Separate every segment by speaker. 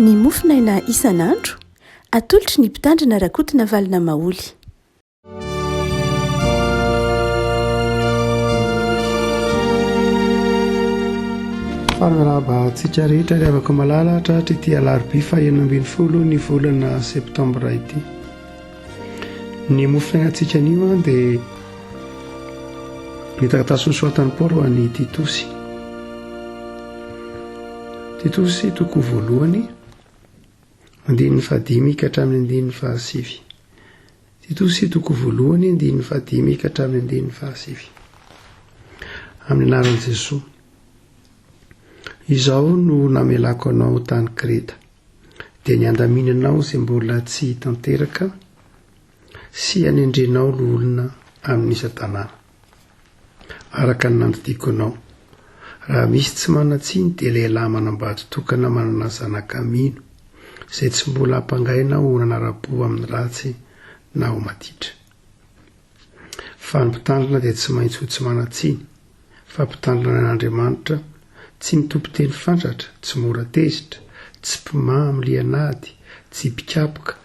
Speaker 1: Ny mofonaina isan'andro, atolotry ny Mpitandrina Rakotonavalona Maholy.
Speaker 2: Faly miarahaba antsika rehetra ry havako malala tratry ity alarobia faha 16 ny volana septambra ity. Ny mofo fiainantsika anio dia ny taratasy nosoratan'i Paoly ho an'i Titosy. Titosy toko voalohany, andininy fahadimy ka hatramin'ny andininy fahasivy. Titosy toko voalohany, andininy fahadimy ka hatramin'ny andininy fahasivy. Amin'ny anaran'i Jesoa. Izao no namelako anao tany Kreta. dia ny handaminanao izay mbola tsy tanteraka sy hanendrenao loholona amin'ny isan-tanàna, araka ny nandidiako anao. Raha misy tsy manan-tsiny dia lehilahy manambady tokana manana zanaka mino, izay tsy mbola ampangaina ho nanara-po amin'ny ratsy na ho maditra. Fa ny mpitandrina dia tsy maintsy ho tsy manan-tsiny, fa mpitandrina ny an'Andriamanitra, tsy mitompo teny fantratra, tsy mora tezitra, tsy mpimamo lian'ady, tsy mpikapoka,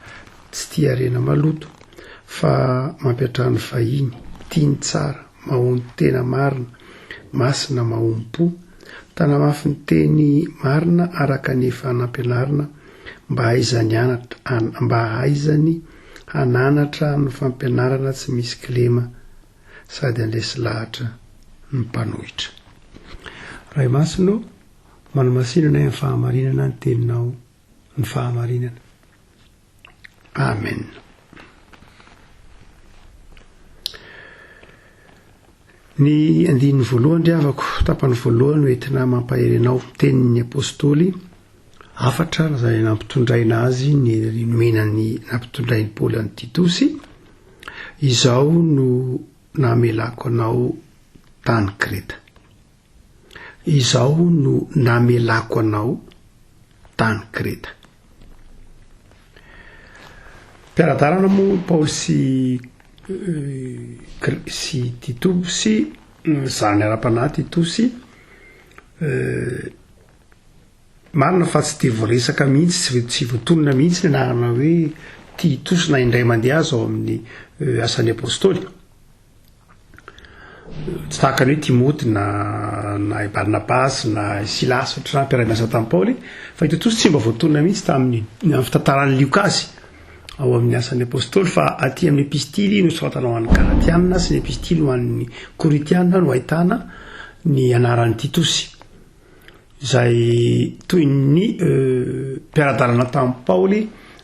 Speaker 2: tsy tia harena maloto, fa mampiantrano vahiny, tia ny tsara, mahonon-tena marina, masina, mahompo, tanamafy ny teny marina araka ny efa nampianarina, mba hahaizany mba hahaizany hananatra ny fampianarana tsy misy kilema sady handresy lahatra ny mpanohitra. Ray Masina ô, manamasina anay amin'ny fahamarinana ny teninao ny fahamarinana. Amen. Ny andininy voalohany ry havako, tapany voalohany ho entina mampahery anao, tenin'ny apostoly, hafatra izay nampitondraina azy ny nomena ny nampitondrain'i Paoly an'i Titosy, izao no namelako anao tany Kreta. Izao no namelako anao tany Kreta. Mpiara-dalana moa Paoly sy sy Titosy, zanany ara-panahy Titosy, marina fa tsy dia voaresaka mihitsy, tsy voatonona mihitsy ny anarana hoe Titosy na indray mandeha aza ao amin'ny Asan'ny Apostoly. Tsy tahaka ny hoe Timoty na na i Barnabasy na i Silasy ohatr'izany mpiara-miasa tamin'i Paoly, fa i Titosy tsy mba voatonona mihitsy tamin'ny amin'ny fitantaran'i Lioka azy ao amin'ny Asan'ny Apostoly, fa aty amin'ny epistily nosoratana ho an'ny Galatiana sy ny epistily ho an'ny Korintiana no ahitana ny anaran'i Titosy, izay toy ny mpiara-dalana tamin'i Paoly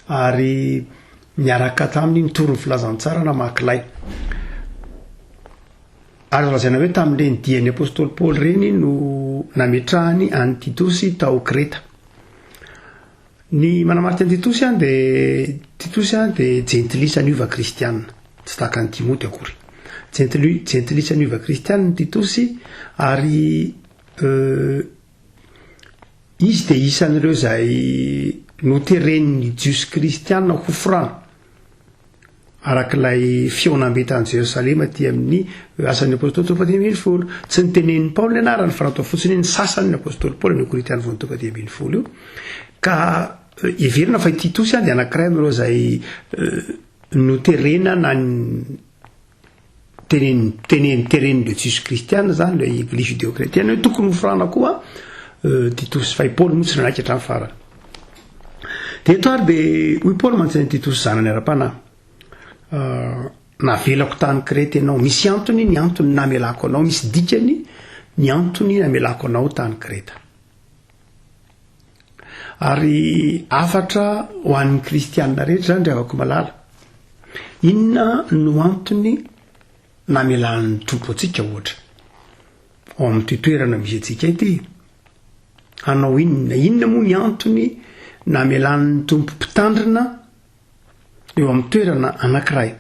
Speaker 2: ary Niaraka taminy nitory ny filazantsara namaky lay. Azo lazaina hoe tamin'ireny dian'ny apostoly Paoly ireny no nametrahany an'i Titosy tao Kreta. Ny manamarika an'i Titosy an dia Titosy an dia jentilisa niova kristiana, tsy tahaka an'i Timoty akory. Jentili jentilisa niova kristiana ny Titosy ary euh, Izy dia isan'ireo izay noteren'ny Jiosy kristiana ho forana, araka ilay fihaonambe tany Jerosalema aty amin'ny Asan'ny Apostoly toko fahadimy ambin'ny folo. Tsy notenenin'i Paoly ny anarany fa natao fotsiny hoe ny sasany ny Apostoly Paoly ny Korintiana voalohany toko fahadimy ambin'ny folo io. Ka heverina fa i Titosy dia anankiray amin'ireo izay noterena na Teneniny, teneny, teren'ireo Jiosy kristiana zany, ilay Eglizy judeo-kretiana hoe tokony hoforana koa Titosy, fa i Paoly moa tsy nanaiky hatramin'ny farany. Dia eto ary dia hoy Paoly mantsy an'i Titosy zanany ara-panahy, navelako tany Kreta ianao, misy antony ny antony namelako anao, misy dikany ny antony namelako anao tany Kreta. Ary hafatra ho an'ny kristianina rehetra izany ry havako malala. Inona no antony namelan'ny Tompo antsika ohatra ao amin'ity toerana misy antsika ity? Hanao inona? Inona moa ny antony namelan'ny Tompo mpitandrina eo amin'ny toerana anankiray?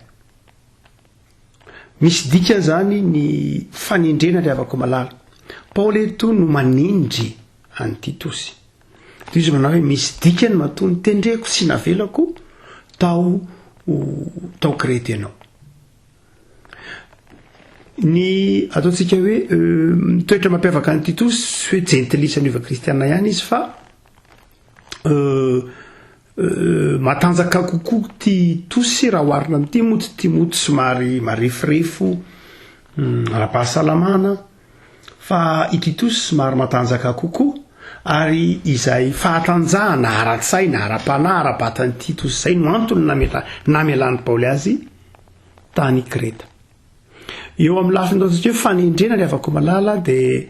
Speaker 2: Misy dikany izany ny fanendrena ry havako malala. Paoly eto no manendry an'i Titosy. Toy izy manao hoe misy dikany matoa notendreko sy navelako tao tao Kreta ianao. Ny ataontsika hoe toetra mampiavaka an'i Titosy tsy hoe jentilisa niova kristiana ihany izy fa. Matanjaka kokoa Titosy raha oharina amin'i Timoty. Timoty somary mareforefo ara-pahasalamana fa i Titosy somary matanjaka kokoa ary izay fahatanjahana ara-tsaina, ara-panahy, ara-batan'i Titosy izay no antony namela namelan'i Paoly azy tany Kreta. Eo amin'ny lafiny ataontsika hoe fanendrena ry havako malala dia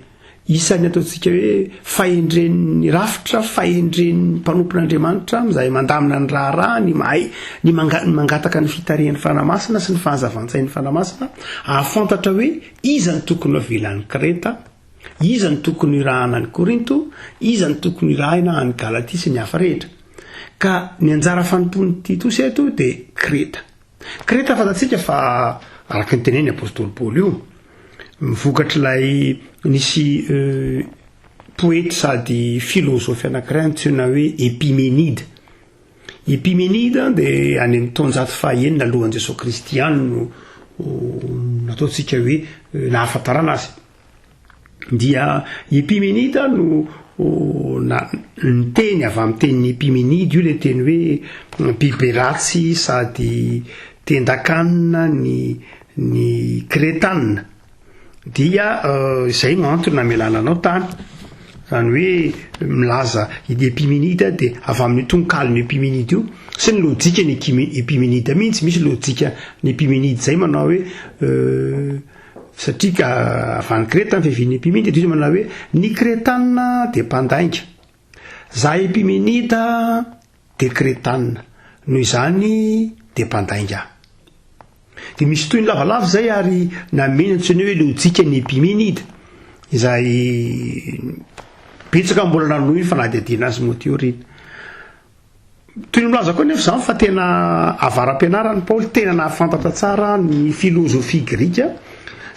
Speaker 2: isan'ny ataontsika hoe fahendren'ny rafitra, fahendren'ny mpanompon'Andriamanitra amin'izay mandamina ny raharaha, ny mahay, ny manga- ny mangataka ny fitarihan'ny Fanahy Masina sy ny fahazavan-tsain'ny Fanahy Masina hahafantatra hoe iza no tokony ho avela any Kreta, iza no tokony ho irahana any Korinto, iza no tokony ho irahina any Galatia sy ny hafa rehetra. Ka ny anjara fanompoan'i Titosy eto dia Kreta. Kreta fantatsika fa araka ny tenenin'ny apostoly Paoly io, vokatr'ilay nisy poety sady filozofy anankiray antsoina hoe Epimenida. Epimenida dia any amin'ny taonjato fahaenina alohan'i Jesoa Kristy any no nataontsika hoe nahafantarana azy. Dia i Epimenida no na niteny avy amin'ny tenin'i Epimenida io ilay teny hoe biby ratsy sady tendakanina ny ny Kretanina. Dia izay no antony namelana anao tany. Izany hoe milaza i Epimenida dia avy amin'ny tononkalon'i Epimenida io sy ny lojikan'i Epimenida mihitsy, misy lojikan'i Epimenida izay manao hoe Satria ka avy any Kreta ny fiavian'ny Epimenida dia izy manao hoe ny Kretanina dia mpandainga. Za Epimenida dia Kretanina. Noho izany dia mpandainga aho. Dia misy tohiny lavalava izay ary nameno antsoina hoe lojika ny Epimenida izay betsaka mbola nanohy ny fanadihadiana azy moa teo aoriana. Toy ny milaza koa anefa izany fa tena avara-pianarana i Paoly, tena nahafantatra tsara ny filozofia grika,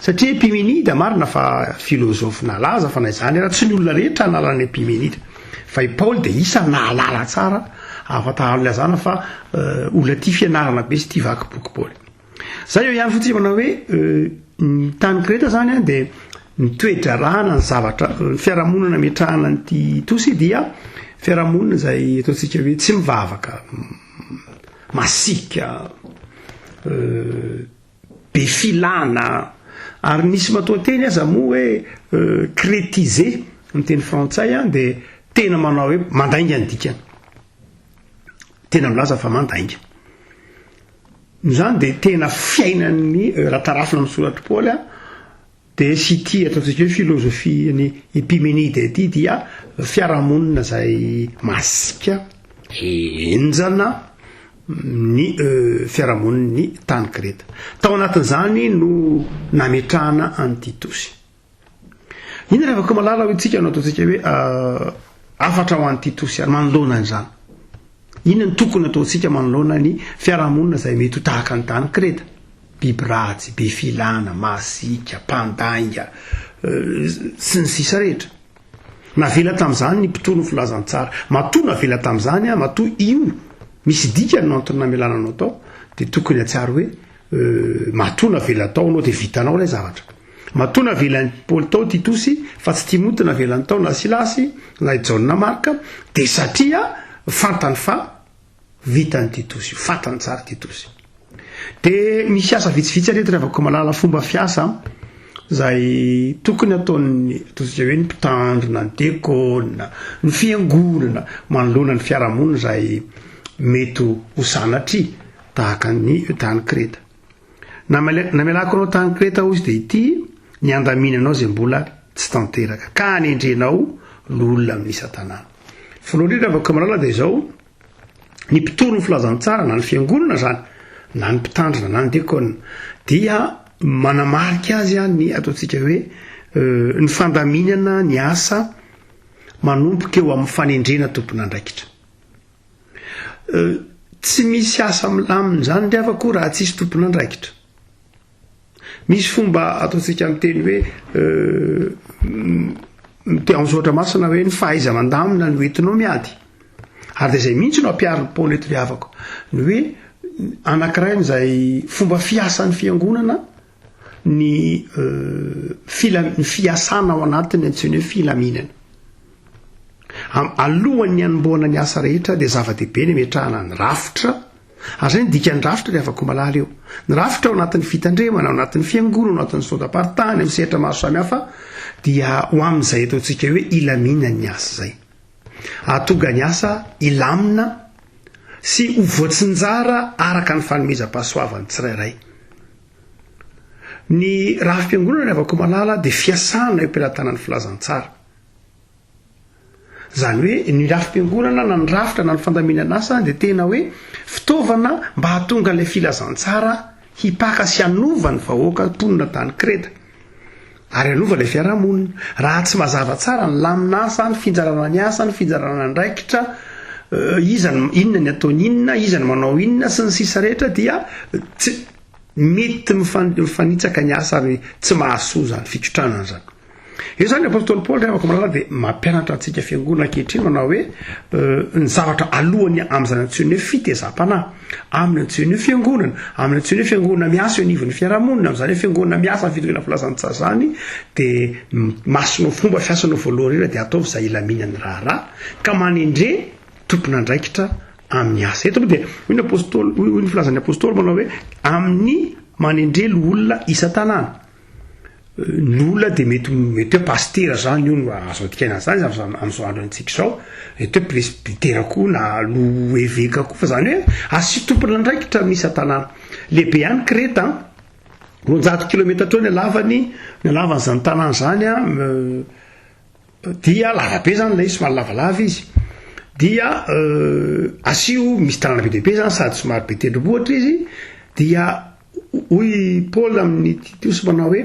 Speaker 2: satria Epimenida, marina fa filozofy nalaza, fa na izany ara tsy ny olona rehetra nahalala an'i Epimenida. Fa i Paoly dia isan'ny nahalala tsara, afaka ilazana fa olona tia fianarana be sy tia vaky boky Paoly. Za eo ihany fotsiny manao hoe ny tany Kreta zany dia ny toe-drarahana ny zavatra ny fiarahamonina nametrahana an'ity tosy dia fiarahamonina izay ataontsika hoe tsy mivavaka, masiaka, be filana ary nisy matoanteny aza moa hoe crétisé amin'ny teny frantsay dia tena manao hoe mandainga ny dikany. Tena milaza fa mandainga. Noho izany dia tena fiainan'ny raha tarafina amin'ny soratr'i Paoly dia sy ity ataontsika hoe filozofian'i Epimenide ity dia fiarahamonina izay masika, henjana ny fiarahamonin'ny tany Kreta. Tao anatin'izany no nametrahana an'i Titosy. Inona ry havako malala hoy tsika no ataontsika hoe hafatra ho an'i Titosy ary manoloana an'izany? Inona no tokony ataontsika manoloana ny fiarahamonina izay mety ho tahaka ny tany Kreta? Biby ratsy, be filana, masiaka, mpandainga, sy ny sisa rehetra. Navela tamin'izany ny mpitory ny filazantsara. Matoa navela tamin'izany, matoa io misy dikany no antony namelana anao tao, dia tokony hahatsiaro hoe matoa navela tao anao dia vitanao ilay zavatra. Matoa navelan'i Paoly tao Titosy fa tsy Timoty navelany tao na Silasy na i Jaona Marka dia satria fantany fa vitan'i Titosy io, fantany tsara Titosy. Dia misy asa vitsivitsy ary eto ry havako malala fomba fiasa izay tokony ataon'ny ataontsika hoe ny mpitandrina, ny diakona, ny fiangonana manoloana ny fiarahamonina izay mety ho sanatria tahaka ny tany Kreta. Namelako anao tany Kreta hozy dia ity ny handaminanao izay mbola tsy tanteraka, ka hanendrenao loholona amin'ny isan-tanàna. Voalohany indrindra Vakomalala dia izao, ny mpitory ny filazantsara na ny fiangonana izany, na ny mpitandrina na ny diakona, dia manamarika azy ny ataontsika hoe ny fandaminana ny asa manomboka eo amin'ny fanendrena tompon'andraikitra. Tsy misy asa milamina izany ry havako raha tsisy tompon'andraikitra. Misy fomba ataontsika miteny hoe te ao soratra masina hoe ny fahaiza-mandamina no entinao miady. Ary dia izay mihitsy no ampiharin'i Paoly eto ry havako. Ny hoe anankiray amin'izay fomba fiasan'ny fiangonana ny fila- ny fiasana ao anatin'ny antsoina hoe filaminana. Alohan'ny hanombohana ny asa rehetra dia zava-dehibe ny hametrahana ny rafitra, ary izay ny dikan'ny rafitra ry havako malala eo. Ny rafitra ao anatin'ny fitandremana, ao anatin'ny fiangonana, ao anatin'ny synodamparitany, amin'ny sehatra maro samihafa dia ho amin'izay ataontsika hoe hilaminan'ny asa izay. Hahatonga ny asa hilamina sy ho voatsinjara araka ny fanomezam-pahasoavan'ny tsirairay. Ny rafi-piangonana ry havako malala dia fiasana eo am-pelatanan'ny filazantsara. Izany hoe ny rafi-piangonana na ny rafitra na ny fandaminan'asa dia tena hoe fitaovana mba hahatonga ilay filazantsara hipaka sy hanova ny vahoaka mponina tany Kreta ary hanova ilay fiarahamonina. Raha tsy mazava tsara ny lamin'asa, ny finjarana ny asa, ny finjarana ny andraikitra, iza no, inona ny ataony inona, iza no manao inona sy ny sisa rehetra dia tsy mety mifanitsaka ny asa ary tsy mahasoa izany fikotranana izany. Eo izany ny apostoly Paoly ry havako malala dia mampianatra antsika fiangonana ankehitriny manao hoe ny zavatra alohany amin'izany antsoiny hoe fitezam-panahy, amin'ny antsoiny hoe fiangonana, amin'ny antsoiny hoe fiangonana miasa eo anivon'ny fiarahamonina, amin'izany hoe fiangonana miasa amin'ny fitoriana filazantsara izany dia masonao fomba fiasanao voalohany indrindra dia ataovy izay hilaminan'ny raharaha ka manendre tompon'andraikitra amin'ny asa. Eto moa dia hoy ny apostoly, hoy ny filazan'ny apostoly manao hoe amin'ny manendre loholona isan-tanàna. Ny olona dia mety mety hoe pasitera zany io no azo adikaina an'izany amin'izao andro antsika izao, mety hoe presbytera koa na lo eveka koa fa zany hoe asio tompon'andraikitra amin'ny isan-tanàna. Lehibe ihany Kreta an, 200 kilometatra eo ny halavany, ny halavan'izany tanàna izany an, dia lava be zany ilay izy, somary lavalava izy, dia asio misy tanàna be dia be zany sady somary be tendrombohitra izy dia Hoy i Paoly amin'i Titosy manao hoe,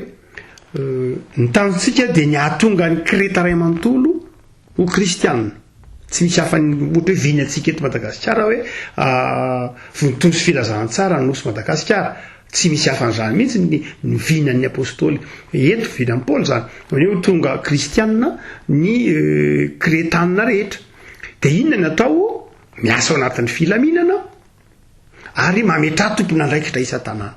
Speaker 2: Ny tanjontsika dia ny hahatonga an'i Kreta iray manontolo ho kristiana. Tsy misy hafa ny ohatra hoe vinantsika eto Madagasikara hoe vontolo sy filazantsara ny nosy Madagasikara. Tsy misy hafa an'izany mihitsy ny ny vinan'ny apostoly eto, vinan'i Paoly izany. Hoe ho tonga kristiana ny Kretanina rehetra. Dia inona ny atao? Miasa ao anatin'ny filaminana. Ary mametraha tompon'andraikitra isan-tanàna.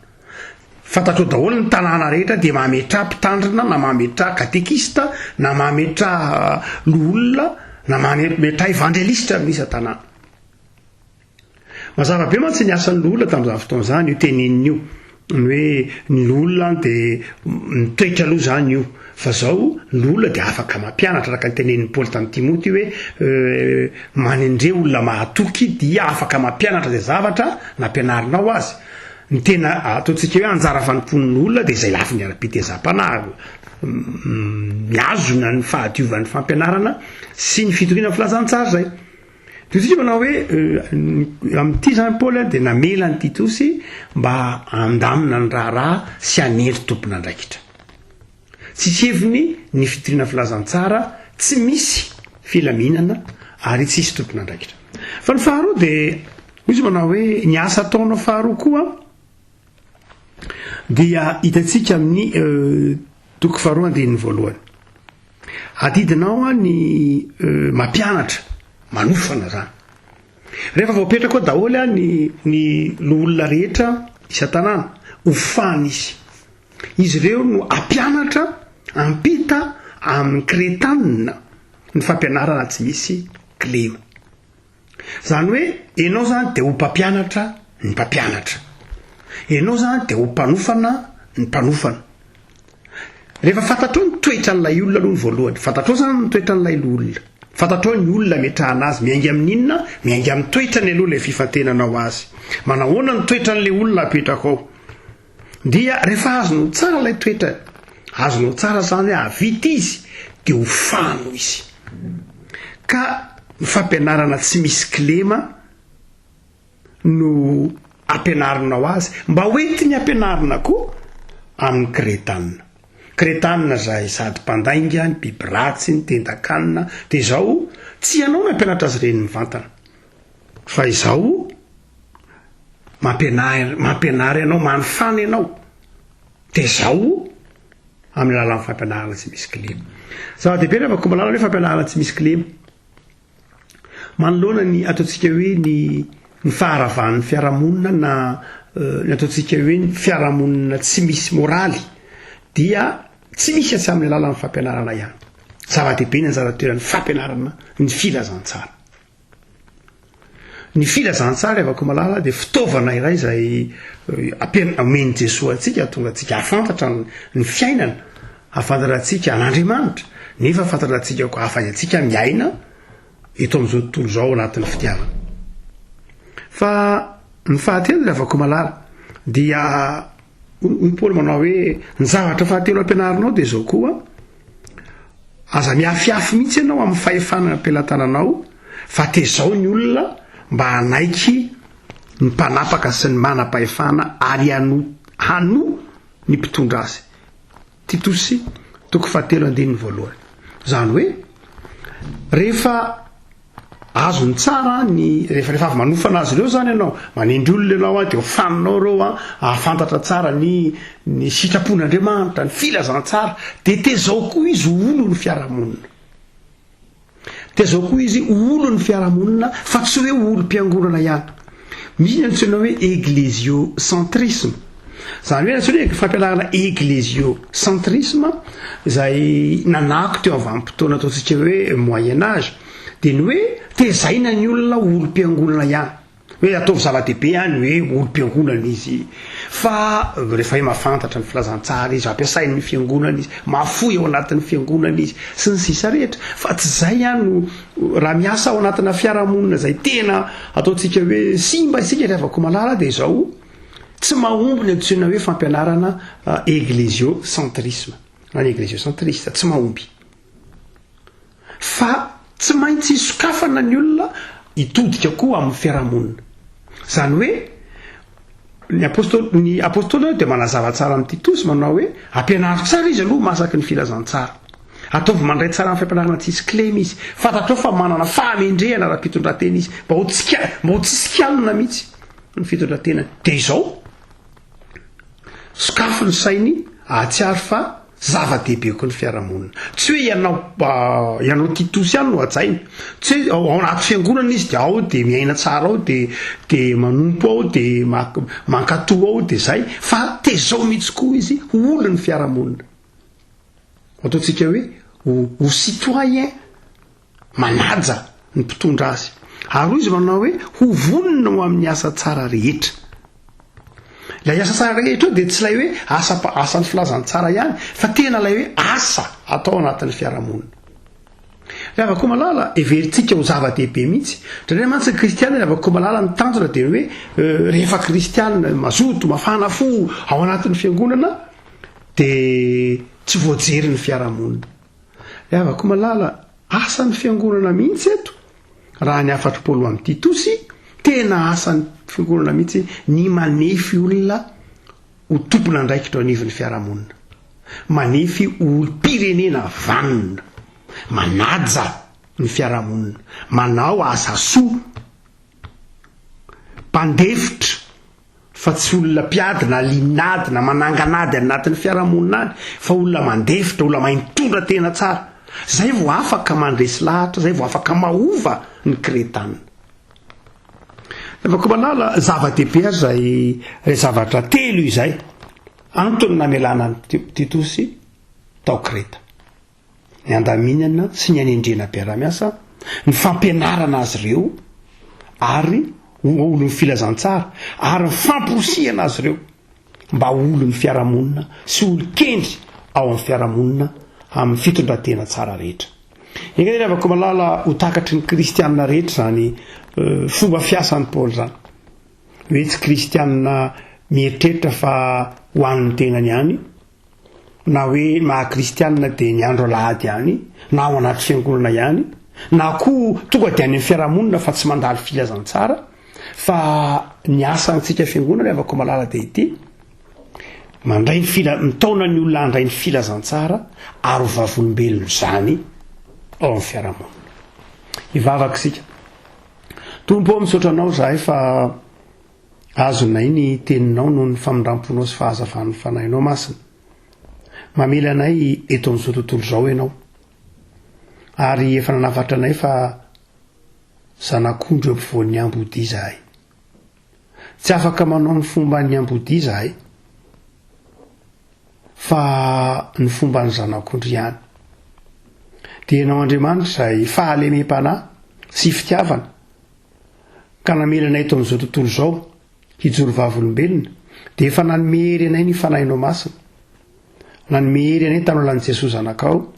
Speaker 2: Fantatrao daholo ny tanàna rehetra dia mametraha mpitandrina na mametraha katekista na mametraha loholona na mametraha evanjelistra amin'ny isan-tanàna. Mazava be mantsy ny asan'ny loholona tamin'izany fotoana izany io teneniny io. Ny hoe ny loholona dia mitoetra aloha izany io, fa izao ny loholona dia afaka mampianatra, araka ny tenenin'i Paoly tamin'i Timoty hoe manendre olona mahatoky dia afaka mampianatra izay zavatra nampianarinao azy. Ny tena ataontsika hoe anjara fanompoan'ny loholona dia izay lafiny ara-pitezam-panahy, mihazona ny fahadiovan'ny fampianarana sy ny fitoriana ny filazantsara izay. Dia isika manao hoe amin'ity izany Paoly dia namela an'i Titosy mba handamina ny raharaha sy hanendry tompon'andraikitra. Tsisy heviny ny fitoriana filazantsara tsy misy filaminana ary tsisy tompon'andraikitra. Fa ny faharoa dia hoy izy manao hoe ny asa ataonao faharoa koa dia hitantsika amin'ny toko faharoa andininy voalohany. Adidinao ny mampianatra, manofana zany. Rehefa voapetraka ao daholo ny ny loholona rehetra isan-tanàna, hofana izy. Izy ireo no hampianatra, hampita amin'ny Kretanina ny fampianarana tsy misy kilema. Izany hoe ianao izany dia ho mpampianatra ny mpampianatra. Ianao izany dia ho mpanofana ny mpanofana. Rehefa fantatrao ny toetran'ilay olona aloha ny voalohany, fantatrao izany ny toetran'ilay olona, fantatrao ny olona ametrahana azy, miainga amin'inona? Miainga amin'ny toetrany aloha ilay fifantenanao azy. Manahoana ny toetran'ilay olona apetrako ao? Dia rehefa azonao tsara ilay toetrany, azonao tsara izany hoe hahavita izy, dia hofano izy. Ka ny fampianarana tsy misy kilema no ampianarinao azy, mba hoentiny ampianarina koa amin'ny Kretanina. Kretanina izay sady mpandainga, ny biby ratsy, ny tendan-kanina, dia izao, tsy ianao no hampianatra azy ireny mivantana, fa izao, Mampianary mampianary anao, manofana ianao. Dia izao amin'ny alalan'ny fampianarana tsy misy kilema. Zava-dehibe rehefa komalala hoe fampianarana tsy misy kilema. Manoloana ny ataontsika hoe ny ny faharavan'ny fiarahamonina na eh, ny ataontsika hoe ny fiarahamonina tsy misy moraly dia tsy misy atsy amin'ny alalan'ny fampianarana ihany. Zava-dehibe ny anjara toeran'ny fampianarana ny filazantsara. Ny filazantsara ry havako malala dia fitaovana iray izay ampian- omen'i Jesoa antsika hahatonga antsika hahafantatra ny fiainana, hahafantatra antsika an'Andriamanitra, nefa hahafantatra antsika koa hahafaizantsika miaina eto amin'izao tontolo izao ao anatin'ny fitiavana. Fa ny fahatelo ry havako malala dia hoy Paoly manao hoe ny zavatra fahatelo ampianarinao dia izao koa, Aza miafiafy mihitsy ianao amin'ny fahefana am-pelatananao fa tezao ny olona mba hanaiky ny mpanapaka sy ny manam-pahefana ary hanoa hanoa ny mpitondra azy. Titosy toko fahatelo andininy voalohany. Izany hoe rehefa Azony tsara ny, rehefa rehefa avy manofana azy ireo izany ianao, manendry olona ianao an, dia hofaninao ireo an, hahafantatra tsara ny ny sitrapon'Andriamanitra, ny filazantsara, dia tezao koa izy ho olon'ny fiarahamonina. Tezao koa izy ho olon'ny fiarahamonina fa tsy hoe ho olom-piangonana ihany. Misy ny antsoina hoe eglesiocentrisme. Izany hoe antsoina hoe fampianarana eglesiocentrisme izay nanako teo amin'ny vanim-potoana ataontsika hoe moyen âge dia ny hoe tezaina ny olona ho olom-piangonana ihany. Hoe ataovy zava-dehibe ihany hoe olom-piangonana izy fa rehefa hoe mahafantatra ny filazantsara izy, ampiasain'ny fiangonana izy, mahafoy ao anatin'ny fiangonana izy sy ny sisa rehetra. Fa tsy izay ihany no Raha miasa ao anatina fiarahamonina izay tena ataontsika hoe simba isika ry havako malala dia izao, tsy mahomby ny antsoina hoe fampianarana eglesiocentrisme na ny eglesiocentristes, tsy mahomby. Fa tsy maintsy sokafana ny olona hitodika koa amin'ny fiarahamonina. Izany hoe ny apostoly, ny apostoly dia manazava tsara amin'i Titosy manao hoe ampianaro tsara izy aloha masaky ny filazantsara. Ataovy mandray tsara ny fampianarana tsisy kilema izy. Fantatrao fa manana fahamendrehana ara-pitondran-tena izy. Mba ho tsika, mba ho tsisy kianina mihitsy ny fitondran-tenany. Dia izao, sokafy ny sainy hahatsiaro fa zava-dehibe koa ny fiarahamonina. Tsy hoe ianao, ianao Titosy ihany no hajaina. Tsy hoe ao anaty fiangonana izy dia ao dia miaina tsara ao dia dia manompo ao dia mankatò ao dia izay. Fa tezao mihitsy koa izy ho olon'ny fiarahamonina. Ataontsika hoe ho citoyen manaja ny mpitondra azy. Ary hoy izy manao hoe ho vonona ho amin'ny asa tsara rehetra. Ilay asa tsara rehetra io dia tsy ilay hoe asa asan'ny filazantsara ihany fa tena ilay hoe asa atao anatin'ny fiarahamonina. Ry havako malala, heverintsika ho zava-dehibe mihitsy. Indraindray mantsy ny kristiana ry havako malala ny tanjona dia ny hoe euh, rehefa kristiana mazoto, mafana fo ao anatin'ny fiangonana dia tsy voajery ny fiarahamonina. Ry havako malala, asan'ny fiangonana mihitsy eto, raha ny hafatr'i Paoly ho amin'i Titosy, tena asan'ny fiangonana mihitsy ny manefy olona ho tompon'andraikitra eo anivon'ny fiarahamonina. Manefy ho olom-pirenena vanona, manaja ny fiarahamonina, manao asa soa, mpandefitra, Fa tsy olona mpiady na lian'ady na manangan'ady any anatin'ny fiarahamonina any fa olona mandefitra, olona mahay mitondra tena tsara. Zay vao afaka mandresy lahatra, zay vao afaka mahova ny Kretanina. Vakomalala, zava-dehibe ary izay ilay zavatra telo izay, antony namelana an'i Titosy tao Kreta. ny handaminana sy ny hanendrena mpiara-miasa, ny fampianarana azy ireo ary ho olon'ny filazantsara ary ny famporisihana azy ireo mba ho olon'ny fiarahamonina sy olon-kendry ao amin'ny fiarahamonina amin'ny fitondran-tena tsara rehetra. Enga anie ry havako malala ho takatry ny kristianina rehetra izany eh, fomba fiasan'i Paoly izany. Hoe tsy kristianina mieritreritra fa ho an'ny tenany ihany, na hoe ny maha kristianina dia ny andro alahady ihany, na ao anaty fiangonana ihany, na koa tonga dia any amin'ny fiarahamonina fa tsy mandalo filazantsara, fa ny asantsika fiangonana ry havako malala dia ity, mandray ny fila, mitaona ny olona handray ny filazantsara ary ho vavolombelon'izany ao amin'ny fiarahamonina. Hivavaka isika. Tompo ô, misaotra anao izahay fa Azonay ny Teninao noho ny famindram-ponao sy fahazavan'ny Fanahinao Masina. Mamela anay eto amin'izao tontolo izao Ianao. Ary efa nanafatra anay fa zanak'ondry eo ampovoan'ny ambodia izahay. Tsy afaka manao ny fomban'ny ambodia izahay, fa ny fomban'ny zanak'ondry ihany. Dia Ianao Andriamanitra izay fahalemem-panahy sy fitiavana ka namela anay eto amin'izao tontolo izao hijoro vavolombelona, dia efa nanome hery anay ny Fanahinao Masina. Nanome hery anay tamin'ny alalan'i Jesoa Zanakao,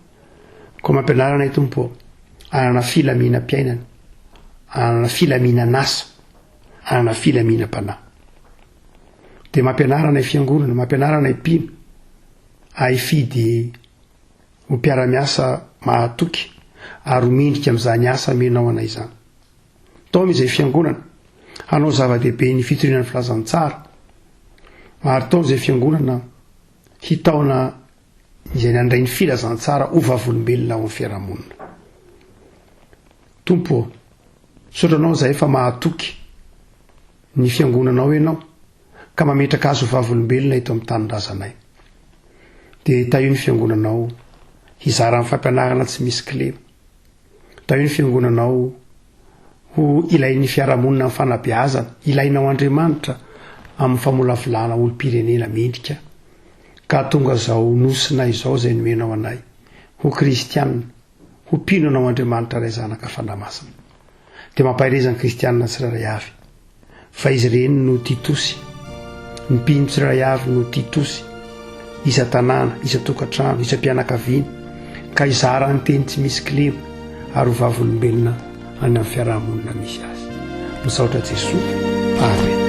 Speaker 2: koa mampianara anay Tompo ô, hanana filaminam-piainana, hanana filaminan'asa, hanana filaminam-panahy. Dia mampianara anay fiangonana, mampianara anay mpino, hahifidy ho mpiara-miasa mahatoky ary ho mendrika amin'izany asa amenao anay izany. Taomy izay fiangonana hanao zava-dehibe ny fitoriana ny filazantsara ary taomy izay fiangonana hitaona izay nandray ny filazantsara ho vavolombelona ao amin'ny fiarahamonina. Tompo ô, misaotra anao izahay fa mahatoky ny fiangonanao ianao ka mametraka azy ho vavolombelona eto amin'ny tanindrazanay. Dia tahio ny fiangonanao hizara ny fampianarana tsy misy kilema. Tahio ny fiangonanao ho ilain'ny fiarahamonina amin'ny fanabeazana, ilainao Andriamanitra amin'ny famolavolana olom-pirenena mendrika ka hahatonga izao nosinay izao izay nomenao anay ho kristianina, ho mpino anao Andriamanitra Ray Zanaka Fanahy Masina. Dia mampahereza ny kristianina tsirairay avy fa izy ireny no Titosy. Ny mpino tsirairay avy no Titosy, isan-tanàna, isan-tokantrano, isam-pianakaviana, ka hizara ny teny tsy misy kilema ary ho vavolombelona any amin'ny fiarahamonina misy azy. Misaotra Jesoa. Amen.